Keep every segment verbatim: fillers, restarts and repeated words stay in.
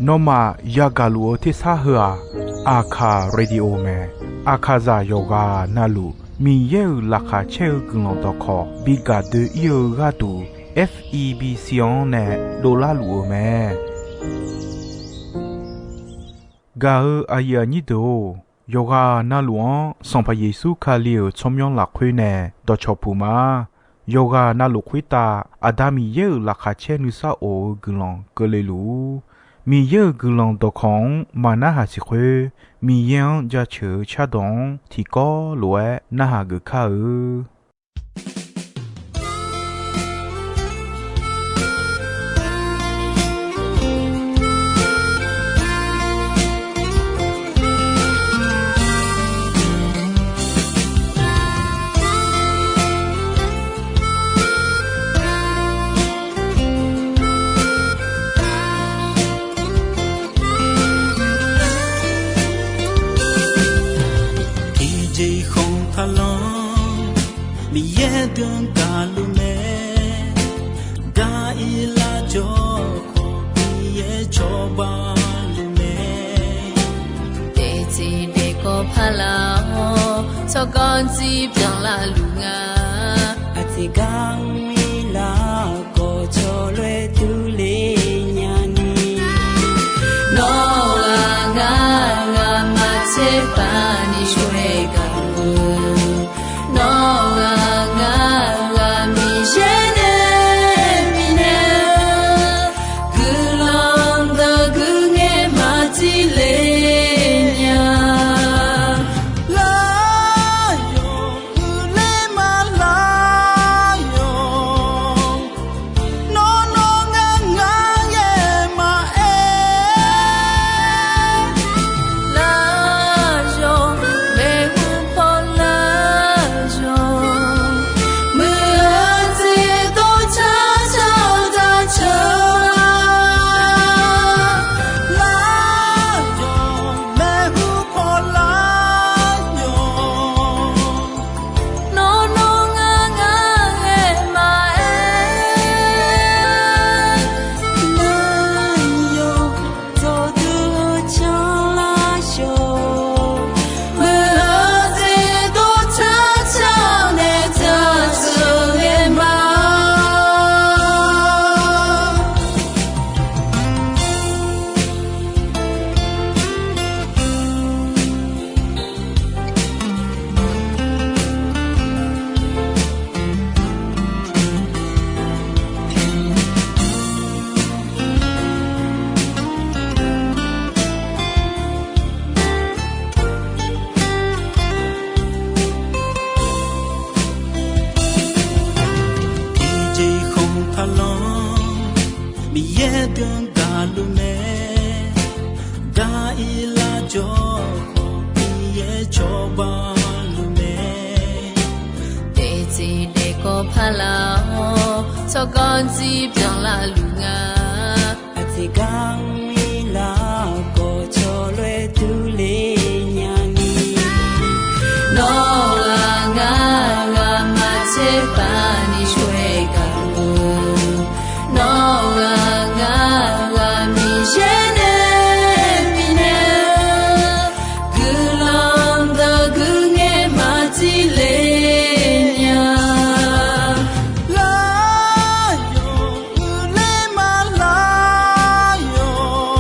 Nawmaf yagaq luf-eu tersar heu-aq, Aqkaq Radio mae. Aqkaqzaq yawqghaq navluf Miqyaer-euq laqkhaq caer-eu guiqlanq dawqkawq bi gaq doe-ir-eu gharduq, F E B C-anr nae dovlar luf-eu mae. Gaq-eu aqyuif aqnyir deuq-or, yawqghaq navluf-anr Sanqpaq Yeqsur Kali-euq tsawrmyanr lafkhoer nae dawqcawq puq ma. Yawqghaq navluf khoertav Aqda Miqyaer-euq laqkhaq caer nuisar of-eu guiqlanq keuvle luf-ur. Miqyaer-euq guiqlanq dawqkawq-anr maqnarhaq siq khoer, Miqyaer-anr jaceuq-eu cardawq-anr tiqkawv lof-aer narhaq geuf kar-eu. Tiqjeq khanqtaq lanr Miqyaer deuq-anr gaqluf mae. Gaq-ir lar jawr khawf Miqyaer cawba luf mae. Daefteq daefkawv paq laf-awr tsawrganr dzir byanlar luf nga. Aqteq gar-anr ir lar khawf cawloer durler nyani. Nawr-aq ngar ghaq maqtser paq ni shawr-aer gaq-eu. Nawr-aq ngar ghaq Miqyaer nae bifnaeq-eu guiqlanq deuq guiqngaer maqtser le nya. Lar yawq uiqler ma lar yawq. Nawr nawr ngar ngar yaer maqaer. Lar yawq maeqhu paw lar yawq. Muiq-eu jeq dov car car-eu daqceuq-a. Lar yawq maeqhu paw lar yawq. Nawr nawr ngar ngar yaer maqaer. Lar yawq dawqdui-eu canlar yawq. Muiq-eu jeq dov car car nae daqceuq ngae ma. Tiqjeq khanqtaq lanr Miqyaer deuq-anr gaqluf mae. Gaq-ir lar jawr khawf Miqyaer cawba luf mae. Daefteq daefkawv paq laf-awr tsawrganr dzir byanlar luf nga. Aqteq gar-anr ir lar khawf cawloer durler nyani. Nawr-aq ngar ghaq maqtser paq ni shawr-aer gaq-eu. Nawr-aq ngar ghaq Miqyaer nae bifnaeq-eu guiqlanq deuq guiqngaer maqtser le nya. Lar yawq uiqler ma lar yawq.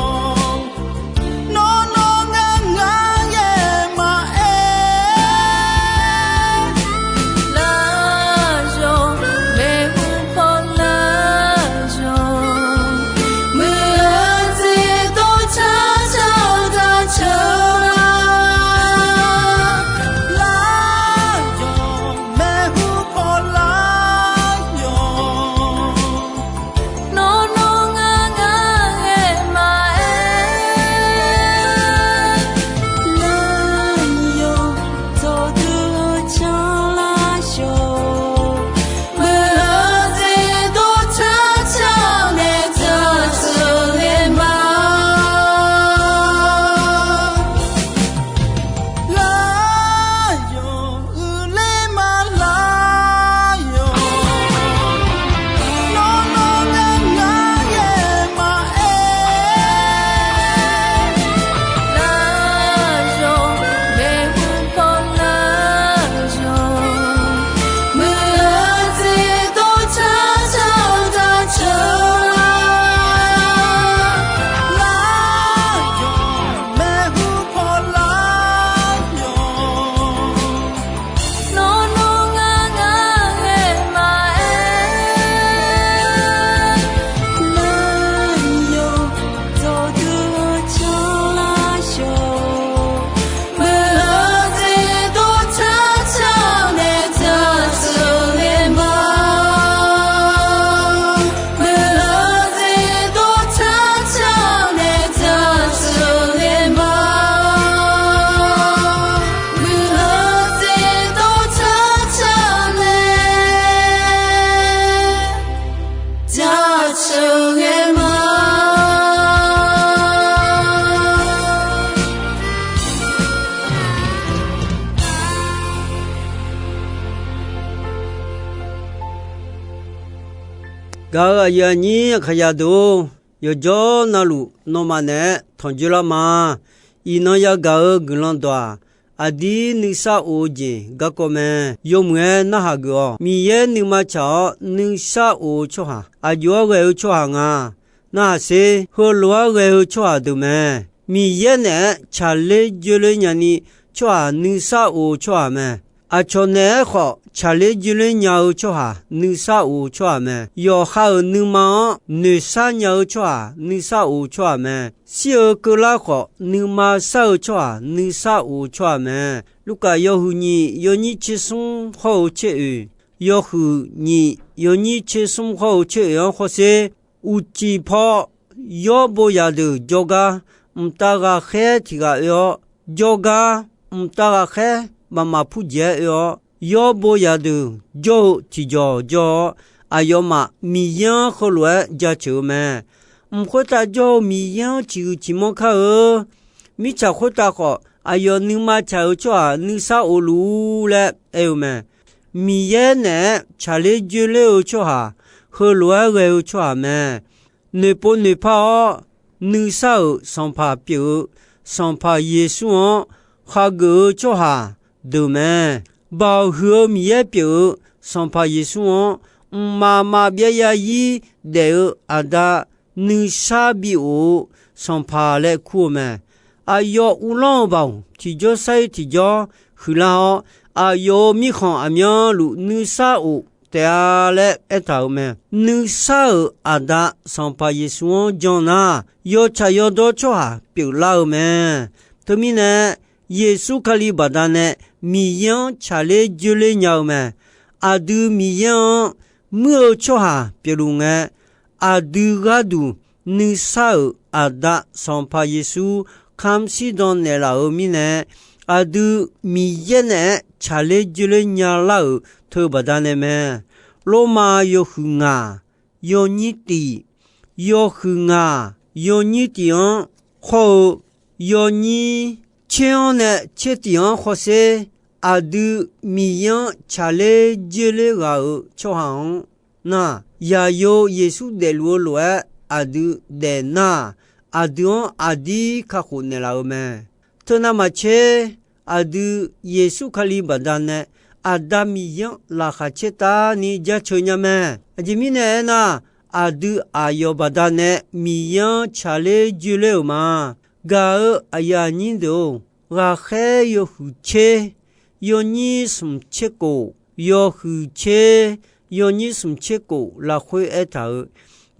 sheuqghae ma. Gaq-euq aqyuif aqnyir aqkaqyaq deuq-or, yawqjawr navluf nawmaf naeq-aer tanqjoe lar ma. Iqnan yagaq-eu guiqlanq dawq-aq, aqdir nuisar of-eu jeq garkawv mae. Yawmuiq-aer narhaq geuf-awq. Miqyaer nuima tsaq-awr nuisar of-eu tsawrhaq, aqjox-aer ghae-eu tsawrhaq nga. Narhaq sher, heulof-aer ghae-eu tsawrhaq deuq mae. Miqyaer naeq-aer tsaqler joerler nyani tsawrhaq nuisar of-eu tsawrhaq mae. Aqcawq naeq-aer khawf tsaqler joerler nya-eu tsawrhaq nuisar of-eu tsawrhaq mae. Yawqha-euq nuima-anr noeqshar nya-eu tsawrhaq nuisar of-eu tsawrhaq mae. Shir-eu keuvlar khawf nuima shar-eu tsawrhaq nuisar of-eu tsawrhaq mae. Lurkaf yawhuiq nyiq yawnyir tser smr hawr-eu tser oeq, yawhuiq nyiq yawnyir tser smr hawr-eu tser oeq-anr hawsher. Uqcif paw yawr bo zaqdeuq jawrgar mqtav ghaqkhaer tiq ghaq oe-awr, jawrgar mqtav ghaqkhaer baqmaq purjeq-aer oe-awr, yawr bo zaqdeuq jawr-eu tiqjawq jawr-awr, aqyawfmaf Miqyaer-anr heulof-aer jaceuq-eu mae. Mq khoertav jawr-eu Miqyaer-anr ciqhuiq ciqmanr kar-eu. Mirtsaq khoertav khawf, aqyawf nuima tsaq-eu tsawrhaq nuisar of luf-ur laer aer-eu mae. Miqyaer naeq-aer tsaqler joerler-eu tsawrhaq, heulof-aer ghae-eu tsawrhaq mae. Noeqpov noeqpar-awr, nuisar-euq Sanqpaq pyeuf-eu Sanqpaq Yeqsur-anr khageuf-eu tsawrhaq deuq mae. Baoq huiq-eu Miqyaer pyeuf-eu Sanqpaq Yeqsur-anr, mqmaq maqbyav zarzir daef-eu Aqda, nuisar bi of-eu Sanqpaq laer kur-eu mae. Aqyawf uvlanr-eu baoq tiqjawr sar-ir tiqjawr huiqlar-awr, aqyawf-euq mirkhanq aqmyanluf nuisar of taef-a laer aertaq-euq mae. Nuisar-euq Aqda Sanqpaq Yeqsur-anr jan nar, yawtsaq yawdawr tsawrhaq pyeuflar-eu mae. Teumirnae, Yeqsur Kali baqdanae Miqyaer-anr tsaqler joerler nya-eu mae. Aqdui Miqyaer-anr muir-eu tsawrhaq pyeufluf ngae, aqdui gharduq nuisar-euq Aqda Sanqpaq Yeqsur kamq shirdan naeqlaf-euq mirnae, aqdui Miqyaer naeq-aer tsaqler joerler nyalar-euq teu baqdanae mae. Lormav yawhuiq ngaq yawnyir tif, yawhuiq ngaq yawnyir tif-anr khawr-eu yawnyir tser-anr nae tser tif-anr khawsher, aqdui Miqyaer-anr tsaqler joerler ghaq-euq tsawrhaq-anr nar, yaqyo Yeqsur daefluf-eu lof-aer aqdui daef nar, aqdui-anr aqdir kakhof naeqlaf-eu mae. Teunav maqtser, aqdui Yeqsur Kali baqdanae Aqda Miqyaer-anr laqkhaq caertavni jaceuq nya mae. Aqjeq mirnae aernar, aqdui aqyawf baqdanae Miqyaer-anr tsaqler joerler-euq ma. Gaq-eu aqyuif aqnyir deuq-or, ghaqkhaer yawhuiq tser, yawnyir smq tser kof, yawhuiq tser, yawnyir smq tser kof lafkhoer aertaq-euq,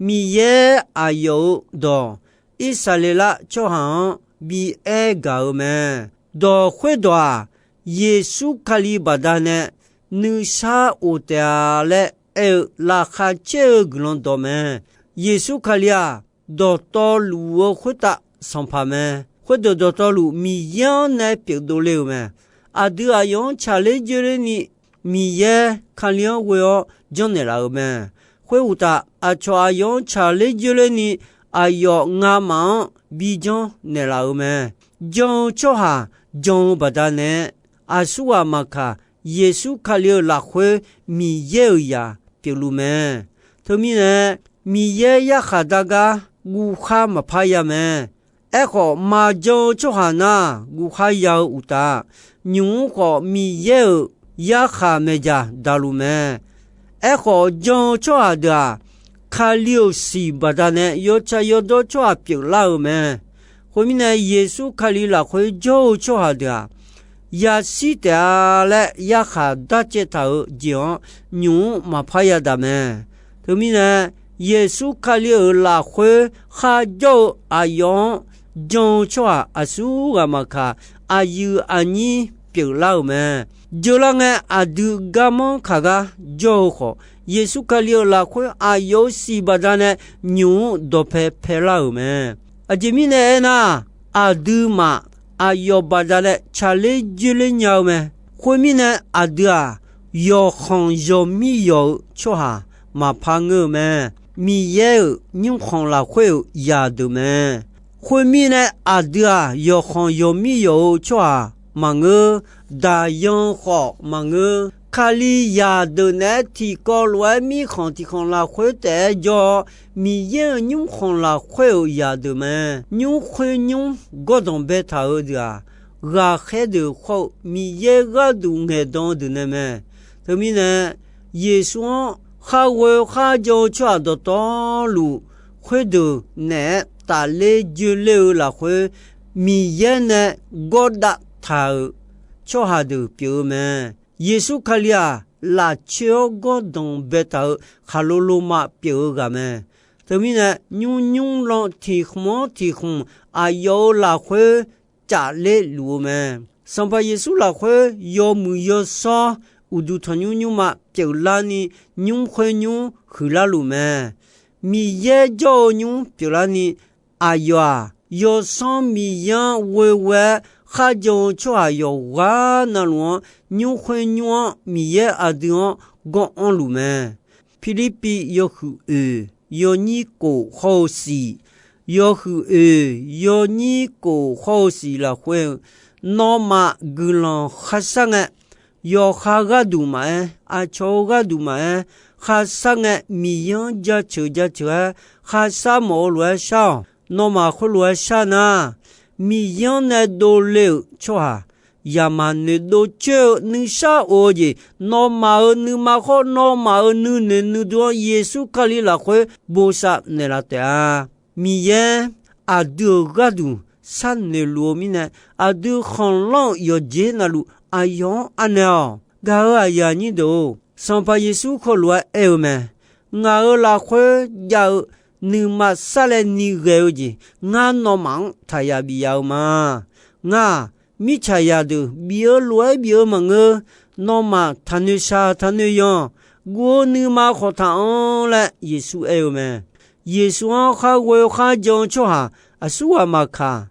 Miqyaer aqyawf-euq dawq Irsaqleqlav tsawrhaq-anr bi aer gaq-eu mae. Dawq khoerdawq-aq, Yeqsur Kali baqdanae nuisar of taef-a laer aer-eu laqkhaq caer-eu guiqlanq dawq mae. Yeqsur Kali-aq, dawqtawvluf-eu khoertav Sanqpaq mae. Khoerdeuq dawqtawvluf Miqyaer-anr nae pyeufdov le-euq mae. Aqdui aqyawf-anr tsaqler joerlerni Miqyaer Kali-anr ghoe-awr janrnaeq laf-euq mae. Khoeruqtaf, aqcawq aqyawf-anr tsaqler joerlerni aqyawf ngamaf-anr bi janrnaeq laf-euq mae. Jan-eu tsawrhaq jan-eu baqdanae, aqsurghaq maqkaq, Yeqsur Kali-euq lafkhoer Miqyaer-euq zaq pyeufluf mae. Teumirnae, Miqyaer yarkhaq dar gar guvkhar maqpar ya mae. Aerkhawf, maqjan-eu tsawrhaq nar guvkhar ya-eu uqtaf, nymq-mr khawf Miqyaer-euq yarkhaq maeqdzaq daqluf mae. Aerkhawf, jan-eu tsawrhaq deuq-aq, Kali-euq siq baqdanae yawtsaq yawdawr tsawrhaq pyeuflar-euq mae. Khoermirnae, Yeqsur Kali lafkhoer jawr-eu tsawrhaq deuq-aq, yashir taef-a laer yarkhaq darcaev taq-euq jeq-anr nymq-mr maqpar yadaq mae. Teumirnae, Yeqsur Kali-euq lafkhoer kharjawr-eu aqyawf-anr jan-eu tsawrhaq aqsurghaq maqkaq, aqyuif aqnyir pyeuflar-euq mae. Jeurlar ngae, aqdui garmanr kaq gar jawr-eu khawf, Yeqsur Kali-euq lafkhoer aqyawf-euq siq baqdanae nymq-mr dawqpae paelar-euq mae. Aqjeq mirnae aernar, aqduimaf aqyawf baqdanae tsaqler joerler nya-eu mae. Khoermirnae, aqdui-aq, yawqkhanq yawqmir yawq-eu tsawrhaq maqpar ngeur-eu mae. Miqyaer-euq nymrkhanq lafkhoer-euq zaqdeuq mae. Khoermirnae, aqdui-aq, yawqkhanq yawqmir yawq-eu tsawrhaq maqngeur. Daqyan khawf maqngeur. Kalizaq deuq naeq-aer tiqkawv lof-aer mirkhanq tiqkhanq lafkhoer taef-aer jawr-awr, Miqyaer-euq nymrkhanq lafkhoer-euq zaqdeuq mae. Nymr khoernymr gawrdanq baetaq-eu deuq-aq, ghaqkhaer deuq khawr-eu Miqyaer gharduq ngaeqdan-eu deuq nae mae. Teumirnae, Yeqsur-anr kharghoe kharjan-eu tsawrhaq dawqtawvluf, khoerdeuq naeq-aer tafler joeler-eu lafkhoer, Miqyaer nae gawrdav taq-euq tsawrhaq deuq pyeuf-eu mae. Yeqsur Kali-aq, lafcoer-awr gawrdanq baetaq-eu khaqlo loma pyeuf-eu ghaq mae. Teumirnae, nymr nymr lan tiq khmq-anr tiq khmq aqyawf-euq lafkhoer cafler luf-eu mae. Sanqpaq Yeqsur lafkhoer yawmuiq yawshawr uqduq tanqnymr nymrma pyeuflarni, nymr khoernymr huiqlar luf mae. Miqyaer jawr-eu nymr pyeuflarni, aqyawf-aq, Yawsanr Miqyaer-anr ghoeghoe-aer kharjan-eu tsawrhaq yawqghaq navluf-anr, nymr khoernymr-anr Miqyaer aqdui-anr gawr-anr luf mae. Pirlirpiv yawhuiq oeq yawnyir kof hawr-eu siq, yawhuiq oeq yawnyir kof hawr-eu siq lafkhoer-eu, nawmaf guiqlanq kharshar ngae, yawqha gharduq maqaer, aqcawq-eu gharduq maqaer, kharshar ngae Miqyaer-anr jaceuq jaceuq-aer kharshar mawf-eu lof-aer shar-awq. Nawmaf khoerlof-aer shar nar, Miqyaer-anr nae dovle-euq tsawrhaq, yaqmaf noeqdov coer-eu nuisar of-eu jeq, nawmaf-euq nuima khawr nawmaf-euq nuinoeq nuidur-anr Yeqsur Kali lafkhoer bosav naeqlaf taef-a. Miqyaer aqdui-euq gharduq sharnoeq luf-eu mirnae, aqdui khanqlanr-euq yawqjeq navluf aqyawf-anr anaeq-awq. Gaq-euq aqyuif aqnyir deuq-or, Sanqpaq Yeqsur heulof-aer aer-eu mae. Ngaq-euq lafkhoer jav-eu nuima sarlaevni ghae-eu jeq, ngar nawmaf-anr taqyaq bif yaf-eu ma. Ngar-aq, mirtsaqzaq deuq bif-eu lof-aer bif-eu maqngeur. Nawmaf taqnoeq shaq taqnoeq yanq, guv-eu nuima khawf taqanr laer Yeqsur aer-eu mae. Yeqsur-anr kharghoe kharjan-eu tsawrhaq aqsurghaq maqkaq,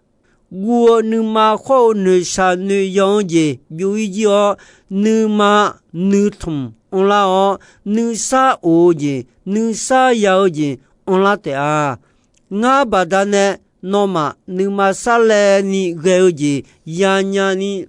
guv-eu nuima khawr-eu noeqshaq noeqyanq-eu jeq byov-ir jir-awr, nuima nuitmq anrlar-awr, nuisar of-eu jeq nuisar ya-eu jeq anrlar taef-a. Ngar baqdanae nawmaf nuima sarlaevni ghae-eu jeq yanya ni,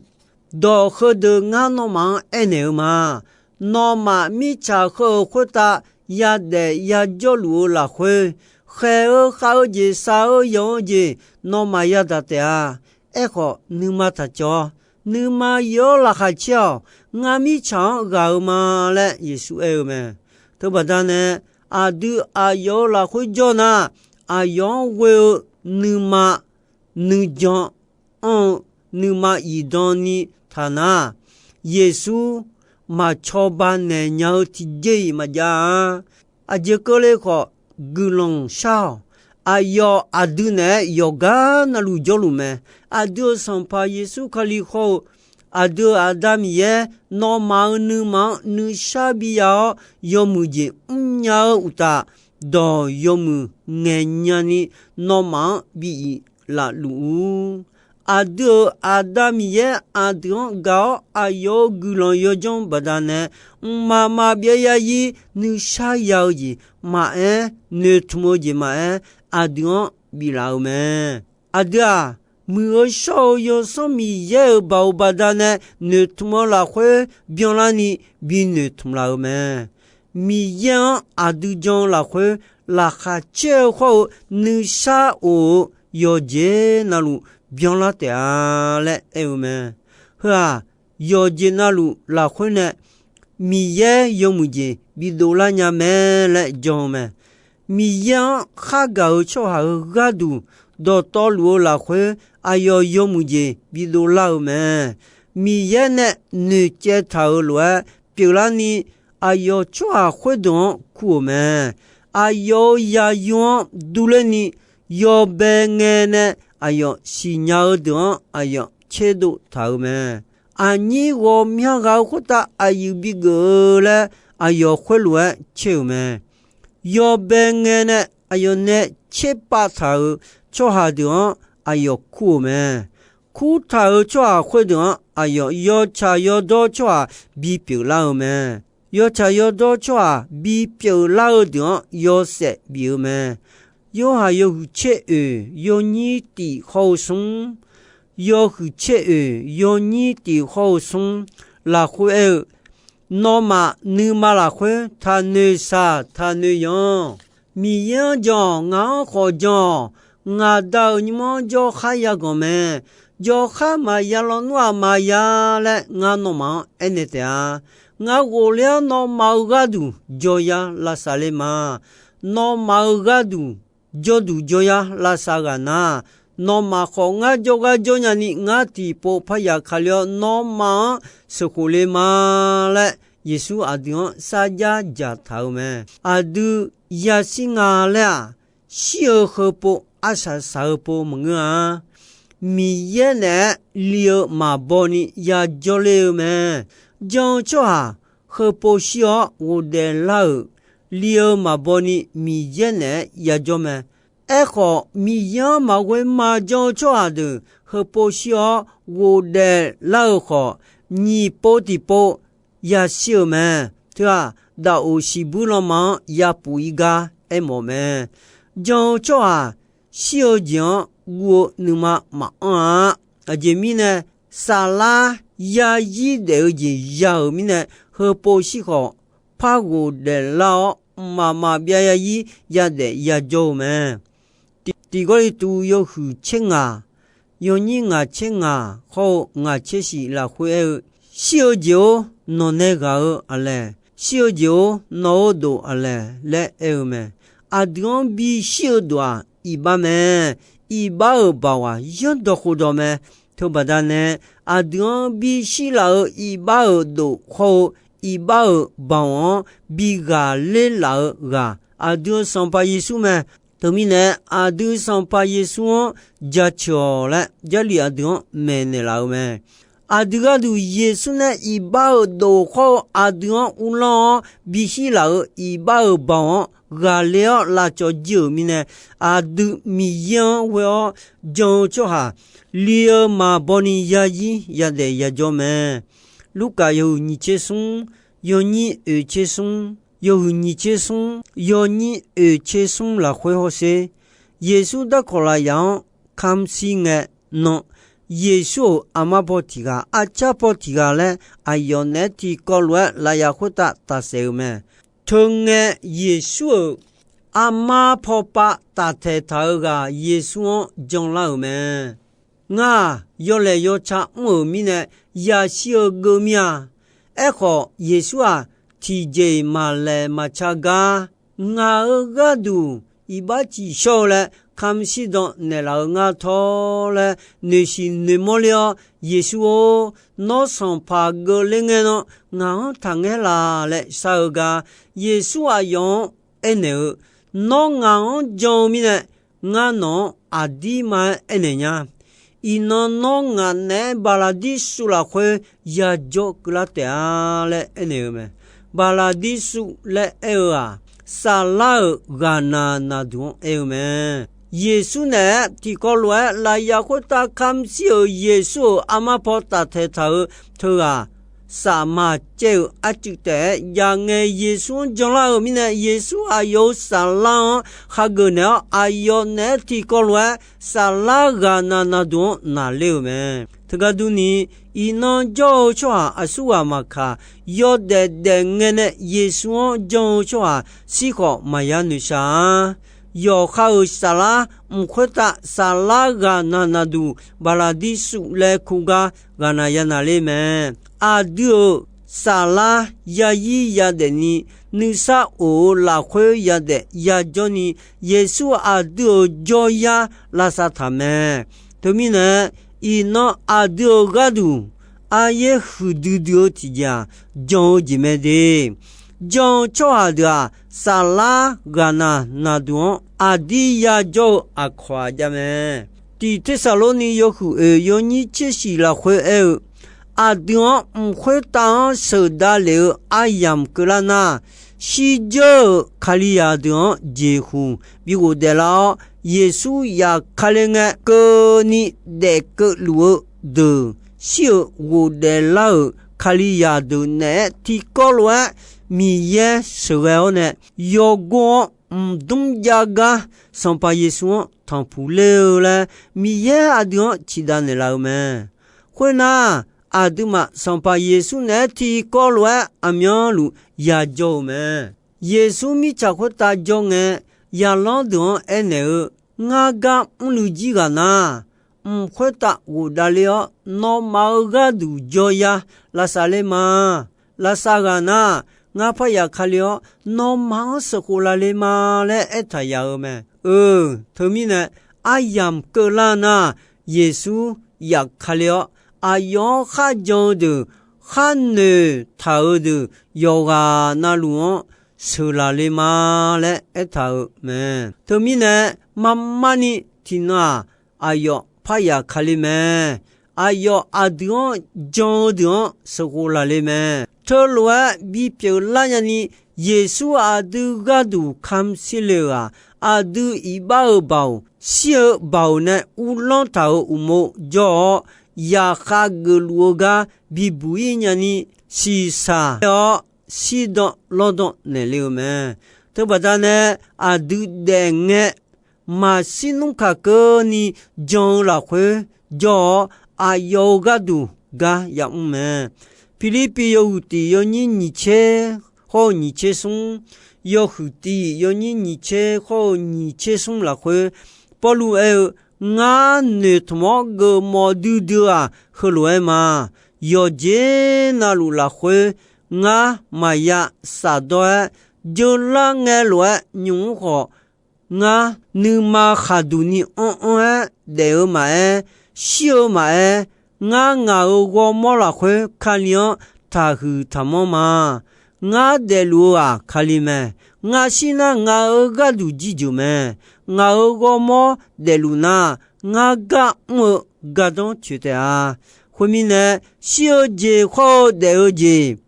dawq heudeuq ngar nawmaf-anr aernaeq-eu ma. Nawmaf mirtsaq heu-euq khoertav yadaef yajawrluf-eu lafkhoer, khaeq-eu khav-eu jeq, shaq-eu yanq-eu jeq, nawmaf yadaq taef-a. Aerkhawf, nuima taqcawv-awr, nuima yawr laqkhaq caer-awq. Ngar mirtsaq-anr ghaq-eu ma laer Yeqsur aer-eu mae. Teubaqda nae, aqdui aqyawf-euq lafkhoer jawr nar, aqyawf-anr ghoe-eu nuima nuijan anr-eu nuima zifdan ni taq nar, Yeqsur maq cawba naeq nya-eu tiqjeq-iq maqjav-a. Aqjeq keuvle khawf, guiqlanq shar-awq. Aqyawf aqdui naeq-aer yawqgar navluf jawrluf mae. Aqdui-euq Sanqpaq Yeqsur Kali hawr-eu, aqdui-euq Aqda Miqyaer nawmaf-euq nuima-anr nuisar bi ya-awr, yawmuiq jeq mrnya-eu uqtaf, dawq yawmuiq ngaeqnya ni nawmaf-anr bi iq laf luf-ur. Aqdui-euq Aqda Miqyaer aqdui-anr gaq-awr, aqyawf-euq guiqlanq yawdzanr baqdanae, mqmaq maqbyav yarzir nuisar ya-eu jeq maqaer, noeqtmq-eu jeq maqaer, aqdui-anr biflaf-eu mae. Aqdui-aq, Muiq-eu shawr-eu Yawsanr Miqyaer-euq baoq baqdanae noeqtmq-eu lafkhoer byanlarni bi noeqtmq laf-eu mae. Miqyaer-anr aqdui jan-eu lafkhoer laqkhaq caer-eu khawr-eu nuisar of-eu yawqjeq navluf byanlar taef-a laer aer-eu mae. Heu-aq, yawqjeq navluf lafkhoer nae Miqyaer yawmuiq jeq bidov lar nya mae laer jan-eu mae. Miqyaer-anr khargaq-eu tsawrhaq-euq gharduq dawqtawvluf-eu lafkhoer aqyawf yawmuiq jeq bidov lar-eu mae. Miqyaer nae noeqcaev taq-euq lof-aer pyeuflarni, aqyawf tsawrhaq khoerdeuq-anr kur-euq mae. Aqyawf-euq zaqyo-anr durlerni, yawbae ngae nae aqyawf siqnya-eu deuq-anr aqyawf tserdov taq-euq mae. Aqnyir ghawqmya ghaq-eu khoertav aqyuif bigeuf-eu laer aqyawf khoerlof-aer caer-euq mae. Yawbae ngae nae aqyawf nae tserpav taq-euq tsawrhaq deuq-anr aqyawf kur-euq mae. Kurtaq-euq tsawrhaq khoerdeuq-anr aqyawf yawtsaq yawdawr tsawrhaq bipyeuf lar-eu mae. yawtsaq yawdawr tsawrhaq bipyeuf lar-eu deuq-anr yawshaef bif-eu mae. Yorhaq yawhuiq tser oeq yawnyir tif hawr-eu smr, yawhuiq tser oeq yawnyir tif hawr-eu smr lafkhoer aer-eu, Nawmaf nuima lafkhoer taqnoeq shaq taqnoeq yanq. Miqyaer-anr jan-awq, ngaq-anr khawf jan-awq. Ngaq Da-euq nymr-anr jawrkhar yaganq mae. Jawrkhar maqya lawnmr-aq maqya laer ngar nawmaf-anr aernaeq taef-a. Ngar ghofler-awr nawmaf-euq gharduq jawryar lavsav le ma. Nawmaf-euq gharduq jawrduq jawryar lavsav ghaq nar, nawmaf khawf ngar jawrgar jawrnya ni ngar tiqpov parya kali-awr nawmaf-anr sheuqkhof le ma laer, Yeqsur aqdui-anr sarjax dzaqtaq-eu mae. Aqdui yashir nga laer-aq, shir-eu heupov arsaq saq-eu pov maqngeur-a. Miqyaer naeq-aer li-eu maqbaw ni yajawr ler-eu mae. Jan-eu tsawrhaq heupov shir-awr ghofdaef lar-euq, li-eu maqbaw ni Miqyaer naeq-aer yajawr mae. Aerkhawf, Miqyaer-anr maqghoe maqjan-eu tsawrhaq deuq heupov shir-awr ghofdaef lar-eu khawf, nyiq pov tiqpov yashir-euq mae. Teu-aq, daqoq siqbuir lanma-anr yapuf-ir gar aermawf mae. Jan-eu tsawrhaq shir-eu jeq-anr guv-eu nuima maqanr-a. Aqjeq mirnae, saflar yarzir daef-eu jeq ya-euq mirnae, heupov shir khawf par ghofdaef lar-awr, mqmaq maqbyav yarzir yadaef yajawr-eu mae. Tiq, Tiq Gawrliqtu yawhuiq tser ngaq, yawnyir ngaq tser ngaq hawr-eu ngaq tser shif lafkhoer aer-eu, Shir-eu jeq-or, nawq nae ghaq-eu aqlaeq? Shir-eu jeq-or, nawq-eu dof aqlaeq? laer aer-eu mae. Aqdui-anr bishir-eu dof-aq, iqbax mae. Iqbax-euq baoq-aq, yanrdawq khofdawq mae. Teubaqda nae, aqdui-anr bishir laf-eu iqbax-euq dof hawr-eu iqbax-euq baoq-anr bi ghaqler laf-eu ghaq, aqdui-euq Sanqpaq Yeqsur mae. Teumirnae, aqdui Sanqpaq Yeqsur-anr jaceuq-awq laer, Jarlif aqdui-anr maeqnaeq laf-eu mae. Aqdui gharduq Yeqsur nae iqbax-euq dof hawr-eu aqdui-anr uvlanr-awr bishir laf-euq iqbax-euq baoq-anr ghaqler-awr lavcawv jir-euq mirnae, aqdui Miqyaer-anr ghoe-awr jan-eu tsawrhaq li-eu maqbaw ni yarzir yadaef yajawr mae. Lurkaf yawhuiq nyiq tser smr, yawnyir oeq tser smr, yawhuiq nyiq tser smr, yawnyir oeq tser smr lafkhoer hawsher. Yeqsur darkawq lafyaq-anr kamq shir ngae nan, Yeqsur-euq armar paw tiq ghaq, arcar paw tiq ghaq laer aqyawf naeq-aer tiqkawv lof-aer lafyaq khoertav tafsaef-euq mae. Teungae, Yeqsur-euq armar paw pav taftaeq taq-eu ghaq Yeqsur-anr janlar-euq mae. Ngar-aq, yawlaeq yawca mr-euq mirnae yashir-eu geuv mir-a. Aerkhawf, Yeqsur-aq, tiqjeq-iq maqlaeq maqca gar, ngaq-euq gharduq iqbax ciqshawr-eu laer kamq shirdan naeqlaf-eu ngar tawr laer noeqshiq noeqmawr ler-awr, Yeqsur-or, nawr sanqpaq geuvler ngae nan ngaq-anr taqngaer laf laer shar-eu gar, Yeqsur aqyawf-anr aernaeq-eu, Nawr ngaq-anr jan-eu mirnae, ngar nawq-anr aqdirma-aer aernaeq nya. Iqnan nawr ngaq naeq-aer Baqlaqdirsuv lafkhoer yajawr keuvlar taef-a laer aernaeq-eu mae. Baqlaqdirsuv laer aer-eu-aq, saflar-euq ghaqnaq naqduq-anr aer-eu mae. Yeqsur naeq-aer tiqkawv lof-aer lafyaq khoertav kamq shir-euq Yeqsur-euq armar paw taftaeq taq-eu teughaq, safmaq caev-eu arcuiv taef-aer jav ngae Yeqsur-anr janlar-eu mirnae, Yeqsur aqyawf-euq saflar-anr khageuf naeq-awr, aqyawf naeq-aer tiqkawv lof-aer saflar ghaqnaq naqduq-anr naqler-euq mae. Teugar durni, iqnan jawr-eu tsawrhaq aqsurghaq maqkaq, yawdaef daef ngae nae Yeqsur-anr jan-eu tsawrhaq shir khawf maqya noeqshaq-a. Yawqha-euq saflar mq khoertav saflar ghaqnaq naqduq Baqlaqdirsuv laer kur gar ghaqnaq yanaq ler mae. Aqdui-euq saflar yazir yadaef ni, nuisar of-eu lafkhoer yadaef yajawr ni, Yeqsur aqdui-euq jawryar lavsav taq mae. Teumirnae, iqnan aqdui-euq gharduq aryaer huiqdui dui-eu tiqjeq-aq, jan-eu jeq mae de. Jan-eu tsawrhaq deuq-aq, saflar ghaqnaq naqduq-anr aqdir yajawr-eu aqkawq-aq jav mae. Tiq Tersaqlorni yawhuiq oeq yawnyir tser shiq lafkhoer aer-eu, aqdui-anr mq khoertav-anr sheuqdav lef-eu aryamq keuvlar nar, shirdzeur-euq Kalizaq deuq-anr jeqhuq bi ghofdaef lar-awr, Yeqsur yaf kale ngae keuvni daef keuv luf-eu deuq, shir-euq ghofdaef lar-euq Kalizaq deuq naeq-aer tiqkawv lof-aer Miqyaer sheuqghae-awr nae, yawgor-awr mqdmr jav gar Sanqpaq Yeqsur-anr tanqpuq ler-eu laer, Miqyaer aqdui-anr ciqdav naeqlaf-eu mae. Khoernar, aqduimaf Sanqpaq Yeqsur naeq-aer tiqkawv lof-aer aqmyanluf yajawr-eu mae. Yeqsur mirtsaq khoertav jawr ngae, zaqlanr deuq-anr aernaeq-eu, Ngar gar mrluiv jir ghaq nar, mq khoertav ghofdav ler-awr, nawmaf-euq gharduq jawr yar lavsav ler ma. Lavsav ghaq nar, ngar parya kali-awr, nawmaf-anr sheuqkhof laf le ma laer aertaq yaf-eu mae. Eu, teumirnae, aryamq keuvlar nar, Yeqsur yaf kali-awr, aqyawf-anr kharjan-eu deuq, khar noeqtaq-eu deuq, yawqghaq navluf-anr sheuqlaf le ma laer aertaq-eu mae. Teumirnae, marmarni tiqnan-aq, aqyawf parya kali mae. Aqyawf aqdui-anr jan-eu deuq-anr sheuqkhof laf le mae. Teulof-aer bipyeuf lar nyani, Yeqsur aqdui gharduq kamq shir le-euq-aq, aqdui iqbax-euq baoq, shir-eu baoq nae uvlanr taq-euq uqmov jawr-awr, zaqkhav geufluf-eu gar bibuq-ir nyani, shiqshaq-awr shirdan lawrdan naeq le-eu mae. Teubaqda nae aqdui daef ngae, maqshir nmr kaq keuvni jan-eu lafkhoer jawr-awr, aqyawf-euq gharduq gar yamr mae. Pirlirpiv yawhuiq tiq yawnyir nyiq tser khawr-eu nyiq tser smr, yawhuiq tiq yawnyir nyiq tser khawr-eu nyiq tser smr lafkhoer, Pawrluv aer-eu, Ngar noeqtmq-awr geufmawf duidui-aq, heulof-aer ma. Yawqjeq navluf lafkhoer, ngar maqya shafdawr-aer, jeular ngae lof-aer nymq-mr khawf, ngar nuima khaqduq ni anr anr-aer daef-eu maqaer, shir-eu maqaer, ngar ngaq-euq ghawrmawr lafkhoer Kali-anr taqhuiq taqmanr ma. Ngar daefluf-eu-aq Kali mae. Ngar shir nar ngaq-euq gharduq jirjeuq mae. Ngaq-euq ghawrmawr daefluf nar, ngar gar mr-eu gardanr coeq taef-a. Khoermirnae, shir-eu jeq khawr-eu daef-eu jeq,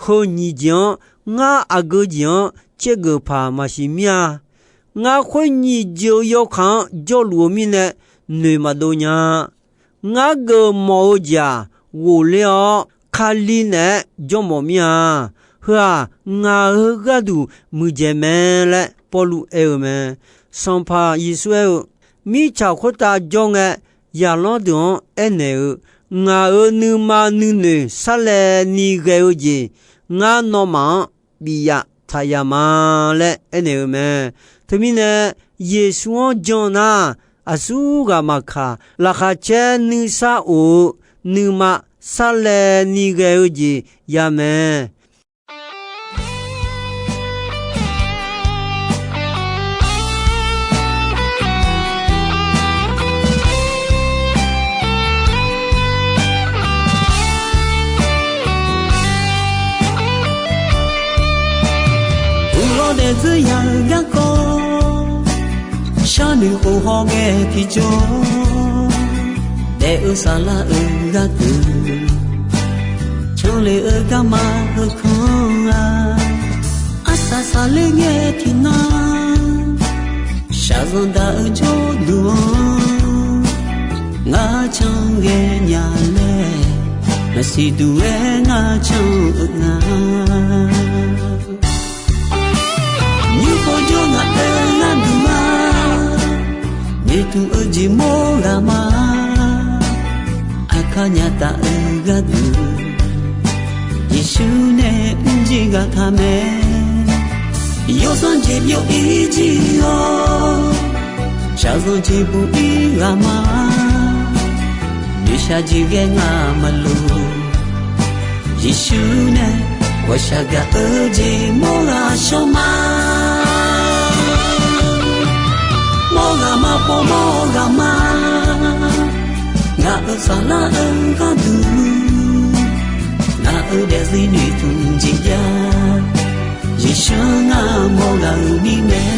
heu nyiq jeq-anr ngar aqgeu jeq-anr caergeuf paq maqsiq mir-a. Ngar khoer nyiq jeq-eu yawkaq-anr jawrluf-eu mirnae noeq maqdov nya. Ngar geufmawf-eu jeq-aq, ghofler-awr Kali naeq-aer jawrmawf mir-a. Heu-aq, ngaq-euq gharduq muiqdzaeq mae laer Pawrluv aer-eu mae. Sanqpaq Yeqsur aer-eu, Mirtsaq khoertav jawr ngae, zaqlanr deuq-anr aernaeq-eu, Ngaq-euq nuima nuinoeq sarlaevni ghae-eu jeq, ngar nawmaf-anr bif yaf taq yaf ma laer aernaeq-eu mae. Teumirnae, Yeqsur-anr jan nar, aqsur ghaq maqkaq, laqkhaq caer nuisar of-eu nuima sarlaevni ghae-eu jeq ya mae. Uqlawr daefdzeur ya-eu garkawv, sharnoeq khof haw ghae tiqjawr, daef-eu saflar-euq gharduq, canle-eu garma heukanr-a. Arsaq saqler ngae tiqnan, shaqzanq daq-eu jawrduq-anr, ngar can ghae nya laer, maqsiq duq-aer ngar can-eu nga. Nymr khawf jawr ngaq-euq gharduq ma, noeqtmq-eu jeq mawr ghaq ma. Aqkar nya taf-eu gharduq, Yeqsur nae mrjir ghaq taq mae. Yawsanr jeq byov-ir jir-awr, shaqzanq jeq buq-ir ghaq ma. Noeqshaq jeq ghae ngaq maqloq, Yeqsur nae ghawqshaq gaq-eu jeq mawr ghaq shawr ma. Mawr ghaq ma, pov mawr ghaq ma. Ngaq-euq saflar-eu gharduq, ngaq-euq daefzir noeqtmq jeq jav, Yeqsur ngar mawr ghaq-euq mirnae.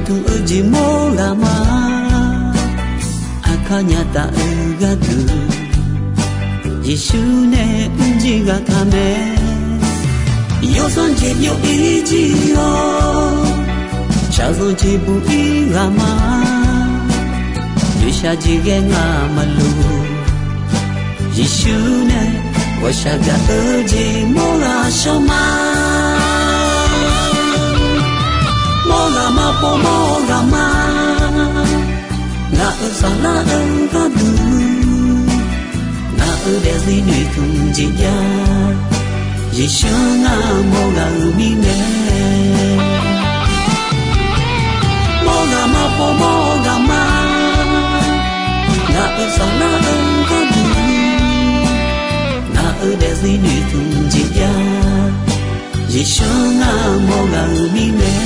Tmq-eu jeq mawr ghaq ma. Aqkar nyaf taf-eu gharduq, Yeqsur nae mrjir ghaq taq mae. Yawsanr jeq byov-ir jir-awr, shaqzanq jeq buq-ir ghaq ma. Noeqshaq jeq ghae ngaq maqloq. Yeqsur nae ghawqshaq gaq-eu jeq mawr ghaq shawr ma. Mawr ghaq ma pov mawr ghaq ma. Ngaq-euq saflar-eu gharduq, ngaq-euq daefzir noeqtmq jeq jav. Yeqsur ngar mawr ghaq-euq mirnae. Mawr ghaq ma pov mawr ghaq ma. Ngaq-euq saflar-eu gharduq, ngaq-euq daefzir noeqtmq jeq jav. Yeqsur ngar mawr ghaq-euq mirnae.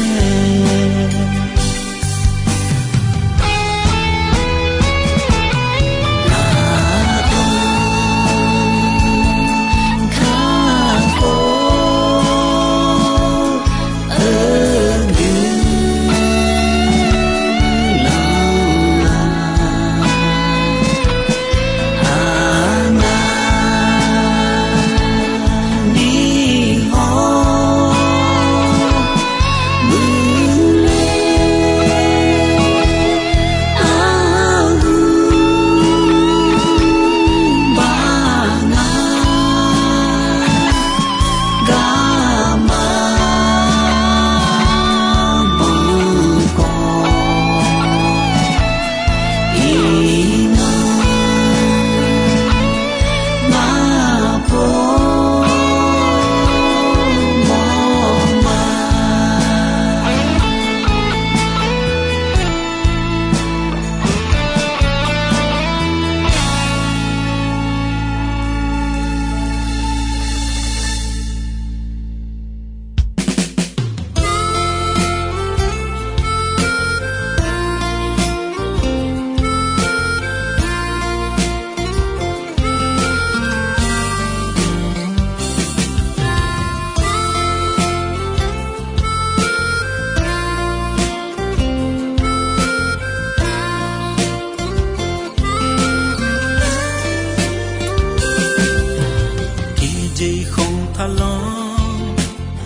Tiqjeq khanq taqlanr,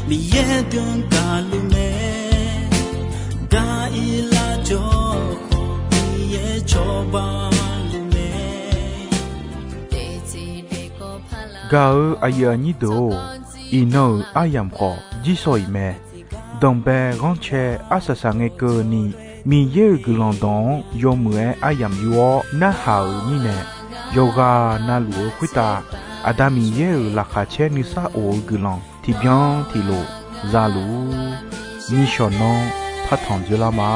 Miqyaer byan gaqluf mae, gar-ir lar jawr khawf Miqyaer cawba luf mae. Gaq-eu aqyuif aqnyir deuq-or, iqnan-euq aryamq khawf jirshaw-iq mae. Danqbae ghanrcae arsaq saq ngae keuvni, Miqyaer-euq guiqlanq dawq-anr yawmuiq-aer aryamq yur-awr narhaq-euq mirnae, yawqghaq navluf-eu khoertav Aqda Miqyaer-euq laqkhaq caer nuisar of-eu guiqlanq tiqbyan tiqlof za luf-ur. Nishawq nanr partanq dzoerlar ma.